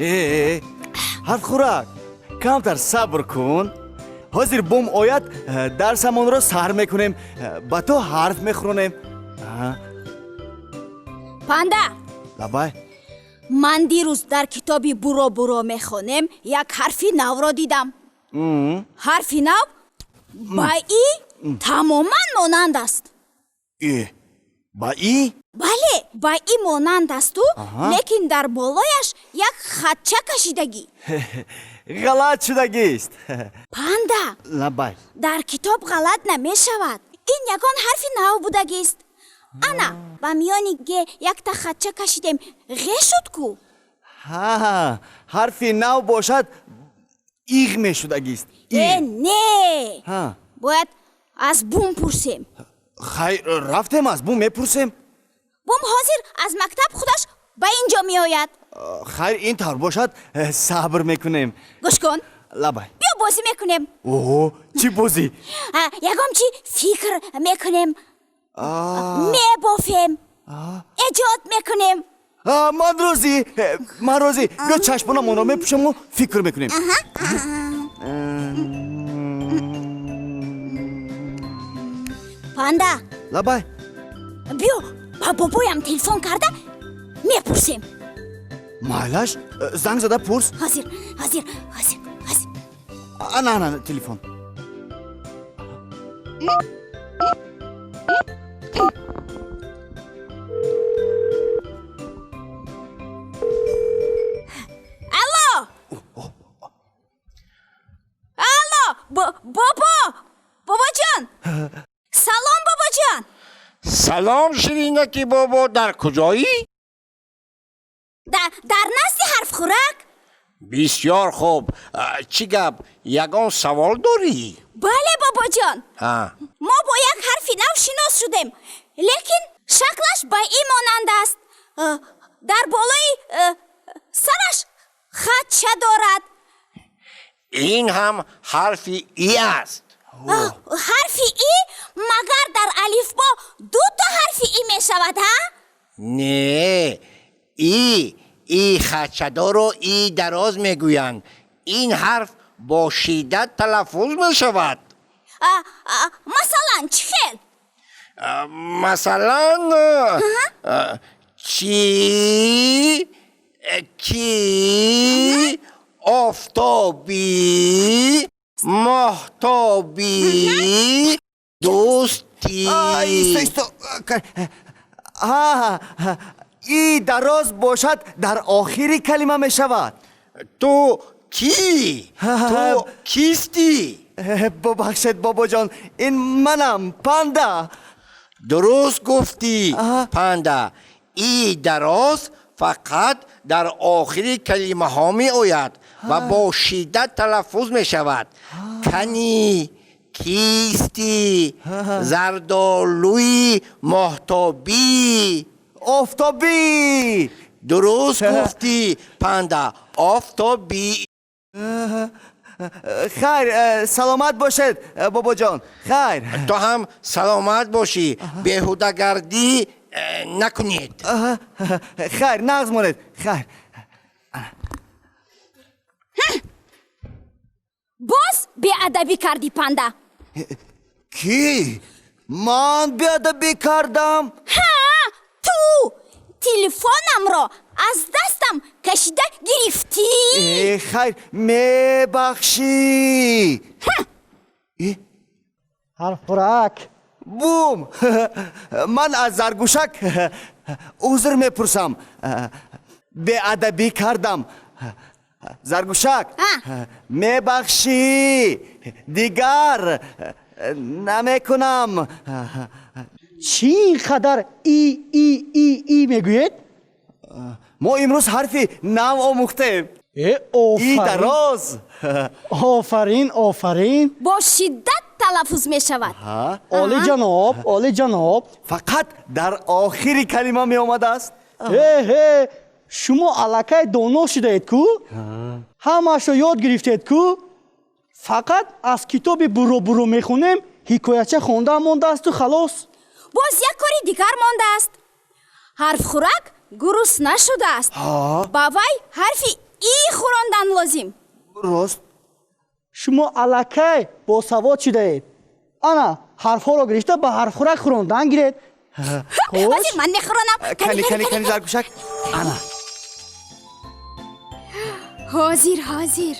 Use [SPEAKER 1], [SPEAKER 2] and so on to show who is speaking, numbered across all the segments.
[SPEAKER 1] Э, Ҳарфхӯрак, камтар сабр кун. Ҳозир бум ояд, дарсамонро сар мекунем, ба ту ҳарф мехӯронем.
[SPEAKER 2] Панда!
[SPEAKER 1] Лабай.
[SPEAKER 2] Ман дирӯз дар китоби буро буро мехонем як ҳарфи навро дидам. Ҳарфи нав ба и тамоман монанд аст.
[SPEAKER 1] Э, ба и?
[SPEAKER 2] Бале, ба и монанд асту, лекин дар болояш як хатча кашидагӣ.
[SPEAKER 1] Ғалат шудагист.
[SPEAKER 2] Панда!
[SPEAKER 1] Лабай.
[SPEAKER 2] Дар китоб ғалат намешавад. Ин ягон ҳарфи нав будагист. Ана, ба миёни г якта хатча кашидем, ғ шуд ку.
[SPEAKER 1] Ҳа, ҳарфи нав бошад, иғ мешудагист.
[SPEAKER 2] Э, не, бояд аз бум пурсем.
[SPEAKER 1] Хайр, рафтем, аз бум мепурсем.
[SPEAKER 2] Бум ҳозир аз мактаб худаш ба ин ҷо меояд.
[SPEAKER 1] Хайр, ин тавр бошад, сабр мекунем.
[SPEAKER 2] Гӯш кун.
[SPEAKER 1] Лабай.
[SPEAKER 2] Биё, бозӣ мекунем.
[SPEAKER 1] Оҳо, чӣ бозӣ?
[SPEAKER 2] Ягон чи фикр мекунем, мебофем, эҷод мекунем.
[SPEAKER 1] Ман розӣ, ман розӣ. Биё, чашмонамонро мепӯшаму фикр мекунем.
[SPEAKER 2] Панда!
[SPEAKER 1] Лабай.
[SPEAKER 2] Биё, ба бобоям телефон карда мепурсем.
[SPEAKER 1] Майлаш, занг зада пурс.
[SPEAKER 2] Ҳозир, ҳозир, ҳозир, ҳозир.
[SPEAKER 1] Ана, ана телефон.
[SPEAKER 2] Алло, алло, бобо, бобоҷон, салом, бобоҷон.
[SPEAKER 3] Салом, ширинаки бобо, дар куҷоӣ?
[SPEAKER 2] Дар назди Ҳарфхӯрак.
[SPEAKER 3] Бисёр хуб. Чӣ гап, ягон савол дорӣ?
[SPEAKER 2] Бале, бобоҷон. Мо бо як ҳарфи нав шинос шудем, лекин шаклаш ба и монанд аст. Дар болои сараш хатча дорад.
[SPEAKER 3] Ин ҳам ҳарфи и аст.
[SPEAKER 2] Ҳарфи и? Магар дар алифбо дуто ҳарфи и мешавад, ҳа?
[SPEAKER 3] Не, и хатчадорро и дароз мегӯянд. Ин ҳарф бо шиддат талаффуз мешавад.
[SPEAKER 2] Масалан, чӣ хел?
[SPEAKER 3] Масалан, чи, ки, офтобӣ, моҳтобӣ, дӯстӣ.
[SPEAKER 1] Исто, исто. И дароз бошад, дар охири калима мешавад.
[SPEAKER 3] Ту кӣ? Ту кистӣ?
[SPEAKER 1] Бубахшед, бобоҷон, ин манам, Панда.
[SPEAKER 3] Дуруст гуфтӣ, Панда. И дароз фақат дар охири калимаҳо меояд ва бо шиддат талаффуз мешавад: канӣ, кистӣ, зардолуи моҳтобӣ.
[SPEAKER 1] Офтобӣ.
[SPEAKER 3] Дуруст гуфтӣ, Панда, офтобӣ.
[SPEAKER 1] Хайр, саломат бошед, бобоҷон, хайр.
[SPEAKER 3] Ту ҳам саломат бошӣ. Беҳудагардӣ накунед.
[SPEAKER 1] Хайр, нағз монед, хайр.
[SPEAKER 2] Боз беадабӣ кардӣ, Панда.
[SPEAKER 1] Кӣ? Ман беадабӣ кардам?
[SPEAKER 2] Ҳа, ту телефонамро аз дастам кашида гирифтӣ.
[SPEAKER 1] Хайр, мебахшӣ.
[SPEAKER 4] Ҳарфхӯрак!
[SPEAKER 1] Бум, ман аз Заргӯшак узр мепурсам, беадабӣ кардам. Заргӯшак, мебахшӣ, дигар намекунам.
[SPEAKER 4] Чӣ ин қадар и, и, и, и мегӯед?
[SPEAKER 1] Мо имрӯз ҳарфи нав омӯхтем.
[SPEAKER 4] Э!
[SPEAKER 1] И дароз.
[SPEAKER 4] Офарин, офарин!
[SPEAKER 2] Бо шиддат талаффуз мешавад.
[SPEAKER 4] Олиҷаноб, олиҷаноб!
[SPEAKER 1] Фақат дар охири калима меомадааст.
[SPEAKER 4] Ҳе ҳе, шумо аллакай доно шудаед ку, ҳамаашро ёд гирифтед ку. Фақат аз китоби буро буро мехонем ҳикояча хонда мондаасту халос.
[SPEAKER 2] Боз як кори дигар мондааст. Ҳарфхӯрак гурусна шудааст, ба вай ҳарфи и лозим.
[SPEAKER 1] Рост.
[SPEAKER 4] Шумо аллакай босавод шудаед. Ана ҳарфҳоро гирифта ба ҳарфхӯрак хӯрондан гиред.
[SPEAKER 2] Ҳозир ман мехӯронам.
[SPEAKER 1] Кани, кани, кани, Заргӯшак, ана.
[SPEAKER 2] Ҳозир, ҳозир,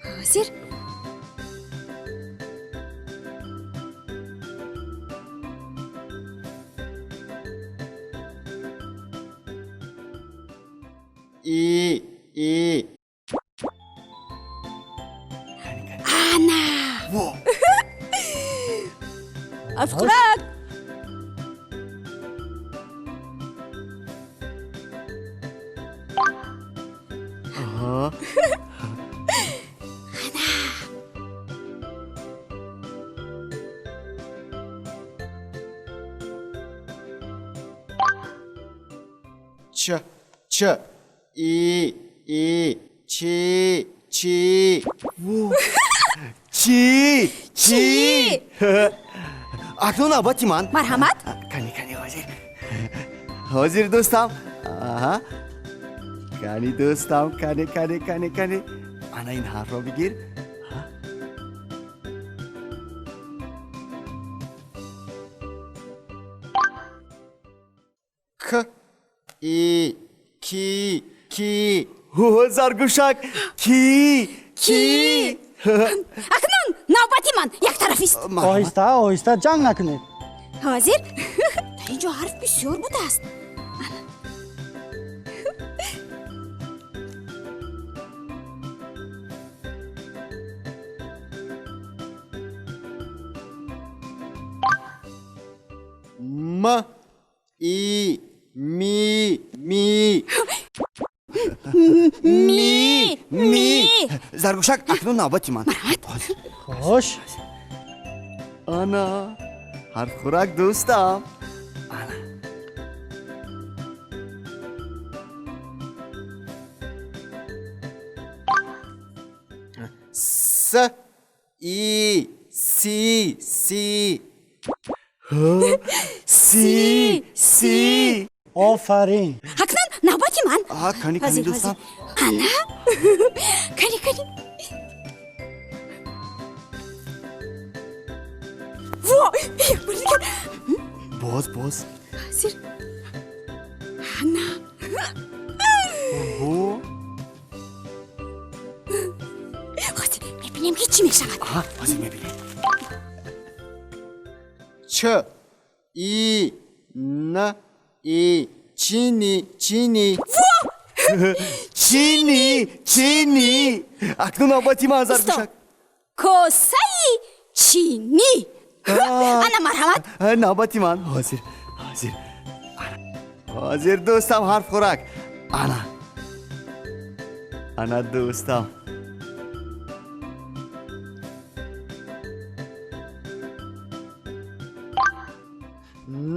[SPEAKER 2] ҳозир.
[SPEAKER 3] И, и.
[SPEAKER 2] Ана. Ҳарфхӯрак.
[SPEAKER 3] Ч, Ч, И, И, Чи, Чи.
[SPEAKER 1] Чӣ, чӣ? Акнун навбати ман.
[SPEAKER 2] Марҳамат.
[SPEAKER 1] Кани, кани, ҳозир, ҳозир, дӯстам. Аҳа, кани, дӯстам, кани, кани, кани, кани, ана ин ҳарфро бигир.
[SPEAKER 3] К, И, Ки, Ки.
[SPEAKER 1] Заргӯшак, ки, ки.
[SPEAKER 2] Акнун навбати ман, яктарафист.
[SPEAKER 4] Оҳиста, оҳиста, ҷанг накунед.
[SPEAKER 2] Ҳозир, дар ин ҷо ҳарф бисёр будааст.
[SPEAKER 3] М, И, Ми, Ми.
[SPEAKER 2] Ми, ми.
[SPEAKER 1] Заргӯшак, акнун навбати ман.
[SPEAKER 4] Хош.
[SPEAKER 1] Ана ҳарфхӯрак, дӯстам, ана.
[SPEAKER 3] С, И, Си, Си.
[SPEAKER 1] Си, си.
[SPEAKER 4] Офарин.
[SPEAKER 2] Акнун навбати ман.
[SPEAKER 1] Кани, кани,
[SPEAKER 2] Ҳозир,
[SPEAKER 1] дӯстам.
[SPEAKER 2] Ҳозир. Ана, кани, кани. Во, як бор дигар.
[SPEAKER 1] Боз, боз.
[SPEAKER 2] Ҳозир, ана.
[SPEAKER 1] Оҳо.
[SPEAKER 2] Ҳозир мебинем, ки чӣ мешавад.
[SPEAKER 1] Аҳа, ҳозир мебинем.
[SPEAKER 3] Ч, И, Н, И. Чини, чини.
[SPEAKER 1] Чини, чини. Акнун навбати ман, Заргӯшак.
[SPEAKER 2] Косаи чинӣ. Ана, марҳамат.
[SPEAKER 1] Навбати ман, ҳозир, ҳозир, ҳозир, дӯстам ҳарфхӯрак, ана, ана, дӯстам.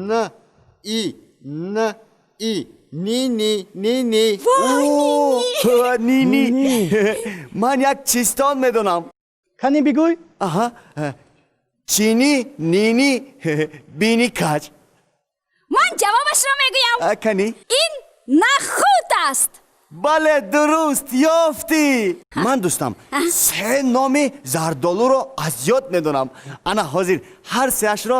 [SPEAKER 3] Н, И, Н, И. Нини, нини.
[SPEAKER 1] Нини. Ман як чистон медонам.
[SPEAKER 4] Кани, бигӯй.
[SPEAKER 1] Аҳа, чини, нини, бини каҷ.
[SPEAKER 2] Ман ҷавобашро мегӯям.
[SPEAKER 1] Кани.
[SPEAKER 2] Ин нахӯд аст.
[SPEAKER 1] Бале, дуруст ёфтӣ. Ман, дӯстам, се номи зардолуро аз ёд медонам. Ана ҳозир ҳар сеашро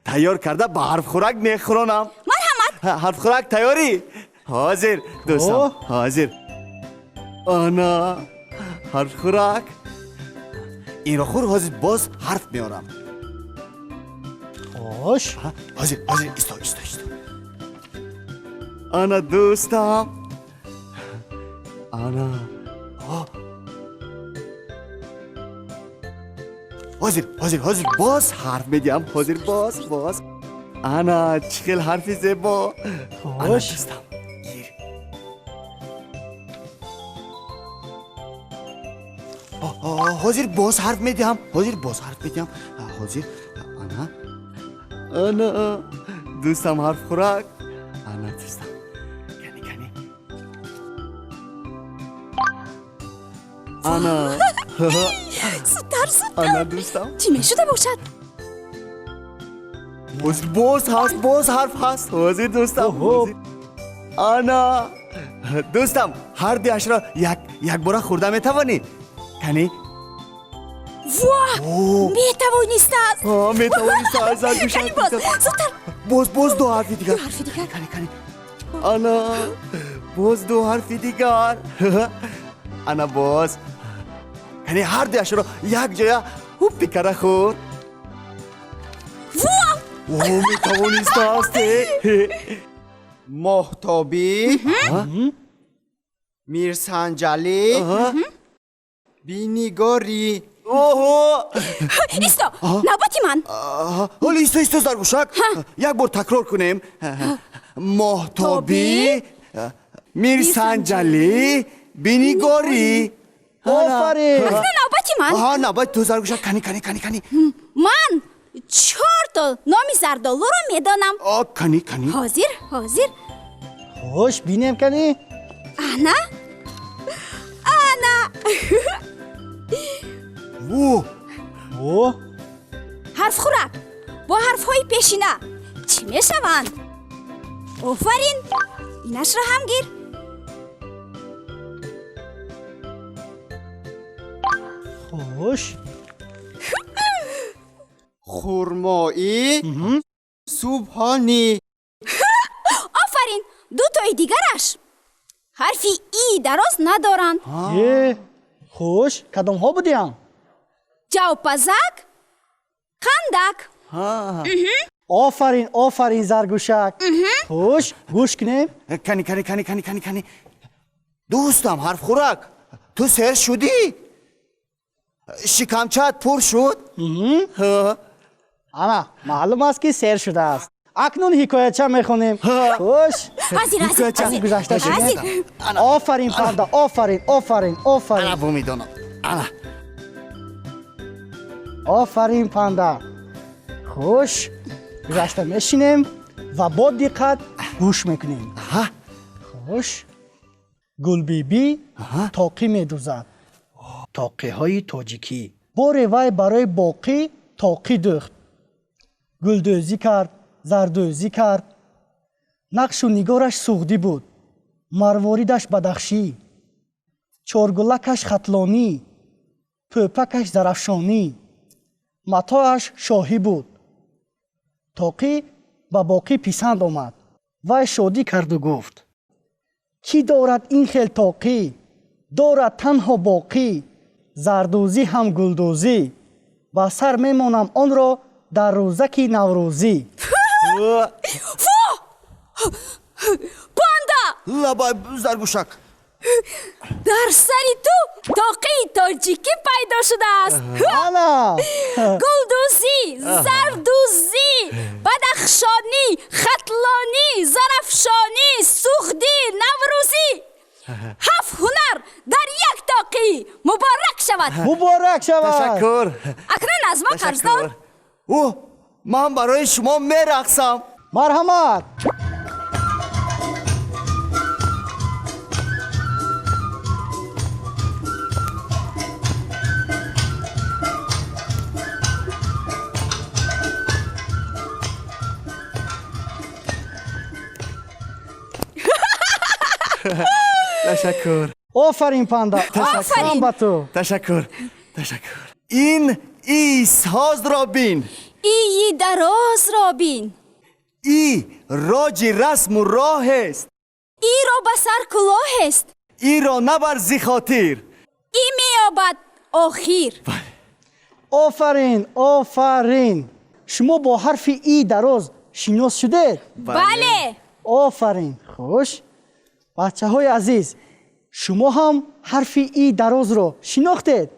[SPEAKER 1] тайёр карда ба ҳарфхӯрак мехӯронам.
[SPEAKER 2] Марҳамат.
[SPEAKER 1] Ҳарфхӯрак, тайёрӣ? Ҳозир, дӯстам, ҳозир, ана ҳарфхӯрак, инро хӯр, ҳозир боз ҳарф меорам.
[SPEAKER 4] Хош.
[SPEAKER 1] Ҳозир, ҳозир, исто, исто, исто. Ана, дӯстам, ана. Ҳозир, ҳозир, ҳозир боз ҳарф медиҳам, ҳозир боз, боз. Ана, чӣ хел ҳарфи зебо! Ана, дӯстам, гир. Ҳозир боз ҳарф медиҳам, ҳозир боз ҳарф медиҳам, ҳозир. Ана, ана, дӯстам ҳарфхӯрак, ана, дӯстам, кани, кани, ана.
[SPEAKER 2] Зудтар, зудтар.
[SPEAKER 1] Ана, дӯстам.
[SPEAKER 2] Чӣ мешуда бошад?
[SPEAKER 1] Ҳозир боз ҳаст, боз ҳарф ҳаст, ҳозир, дӯстам, ҳозир. Ана, Дӯстам, ҳар дуяшро якбора хӯрда метавонӣ? Кани?
[SPEAKER 2] Во, метавонистааст.
[SPEAKER 1] Метавонистааст, Заргӯшак.
[SPEAKER 2] Кани боз, зудтар.
[SPEAKER 1] Боз, боз ду ҳарфи дигар.
[SPEAKER 2] Ду ҳарфи дигар.
[SPEAKER 1] Кани, кани. Ана, боз ду ҳарфи дигар. Ана боз. Кани, ҳар дуяшро якҷоя ҳуппи кара хӯр.
[SPEAKER 2] Во!
[SPEAKER 1] О, метавонистааст.
[SPEAKER 5] Моҳтобӣ, Мирсанҷалӣ, Бинигорӣ.
[SPEAKER 1] Оҳо!
[SPEAKER 2] Исто, навбати ман.
[SPEAKER 1] Ҳоли исто, исто, Заргӯшак, як бор такрор кунем. Моҳтобӣ, Мирсанҷалӣ, Бинигорӣ.
[SPEAKER 4] Офарин!
[SPEAKER 2] Акнун навбати ман.
[SPEAKER 1] Навбати ту, Заргӯшак. Кани, кани, кани, кани.
[SPEAKER 2] Ман чорто номи зардолуро медонам.
[SPEAKER 1] Кани, кани.
[SPEAKER 2] Ҳозир, ҳозир.
[SPEAKER 4] Хуш, бинем, кани.
[SPEAKER 2] Ана, ана.
[SPEAKER 1] О!
[SPEAKER 4] О!
[SPEAKER 2] Ҳарфхӯрак бо ҳарфҳои пешина чӣ мешаванд? Офарин, инашро ҳам гир.
[SPEAKER 4] Хуш.
[SPEAKER 5] Хурмоӣ, субҳонӣ.
[SPEAKER 2] Офарин, дутои дигараш ҳарфи и дароз надоранд.
[SPEAKER 4] Е, хуш, кадомҳо будиям?
[SPEAKER 2] Ҷавпазак, қандак.
[SPEAKER 4] Офарин, офарин, Заргӯшак. Хуш, гӯш кунем.
[SPEAKER 1] Кани, кани, кани, кани, кани, кани. Дӯстам, ҳарфхӯрак, ту сер шудӣ? Шикамчаат пур шуд?
[SPEAKER 4] Ана, маълум аст, ки сер шудааст. Акнун ҳикояча мехонем. Хуш.
[SPEAKER 2] Ҳозир, ҳозир, ҳозир.
[SPEAKER 4] Гузашта шуд.
[SPEAKER 2] Ҳозир.
[SPEAKER 4] Офарин, Панда, офарин, офарин, офарин.
[SPEAKER 1] Ана, бу медонам. Ана.
[SPEAKER 4] Офарин, Панда. Хуш, гузашта мешинем ва бо диққат гӯш мекунем. Хуш, Гулбибӣ тоқӣ медӯзад. Тоқиҳои тоҷикӣ. Боре вай барои боқӣ тоқӣ дӯхт. Гулдӯзӣ кард, зардӯзӣ кард. Нақшу нигораш суғдӣ буд, марворидаш бадахшӣ, чоргулакаш хатлонӣ, пӯпакаш зарафшонӣ, матоаш шоҳӣ буд. Тоқӣ ба боқӣ писанд омад. Вай шодӣ карду гуфт: кӣ дорад ин хел тоқӣ? Дорад танҳо боқӣ, зардӯзӣ ҳам гулдӯзӣ. Ба сар мемонам онро дар рӯзаки наврӯзӣ.
[SPEAKER 2] Фу! Панда!
[SPEAKER 1] Лабай, Заргӯшак.
[SPEAKER 2] Дар сари ту тоқии тоҷикӣ пайдо шудааст.
[SPEAKER 4] Ана!
[SPEAKER 2] Гулдӯзӣ, зардӯзӣ, бадахшонӣ, хатлонӣ, зарафшонӣ, суғдӣ, наврӯзӣ. Ҳафт ҳунар дар як тоқӣ. Муборак шавад.
[SPEAKER 4] Муборак шавад.
[SPEAKER 1] Ташаккур.
[SPEAKER 2] Акнун аз мо қарздор.
[SPEAKER 1] О, ман барои шумо мерақсам.
[SPEAKER 4] Марҳамат.
[SPEAKER 1] Ташаккур.
[SPEAKER 4] Офарин, Панда.
[SPEAKER 2] Офарин.
[SPEAKER 4] Ба ту.
[SPEAKER 1] Ташаккур, ташаккур. Ин исҳозро бин.
[SPEAKER 2] Ии дарозро бин.
[SPEAKER 1] И роҷи расму роҳест.
[SPEAKER 2] Иро ба сар кулоҳест.
[SPEAKER 1] Иро набар зи хотир.
[SPEAKER 2] И меёбад охир.
[SPEAKER 4] Офарин, офарин. Шумо бо ҳарфи и дароз шинос шудед?
[SPEAKER 2] Бале.
[SPEAKER 4] Офарин. Хуш, бачаҳои азиз, шумо ҳам ҳарфи и дарозро шинохтед?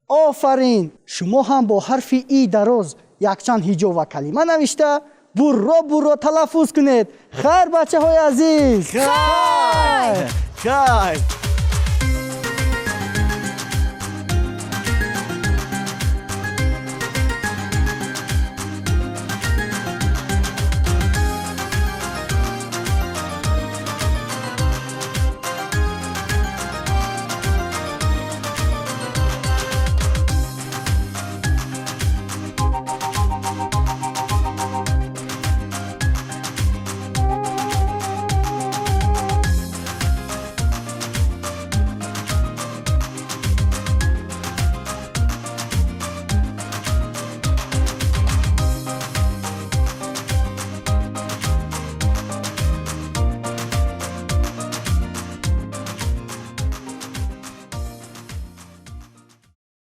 [SPEAKER 4] Офарин. Шумо ҳам бо ҳарфи и дароз якчанд ҳиҷо ва калима навишта, бурро бурро талаффуз кунед. Хайр, бачаҳои азиз.
[SPEAKER 1] Хайр, хайр.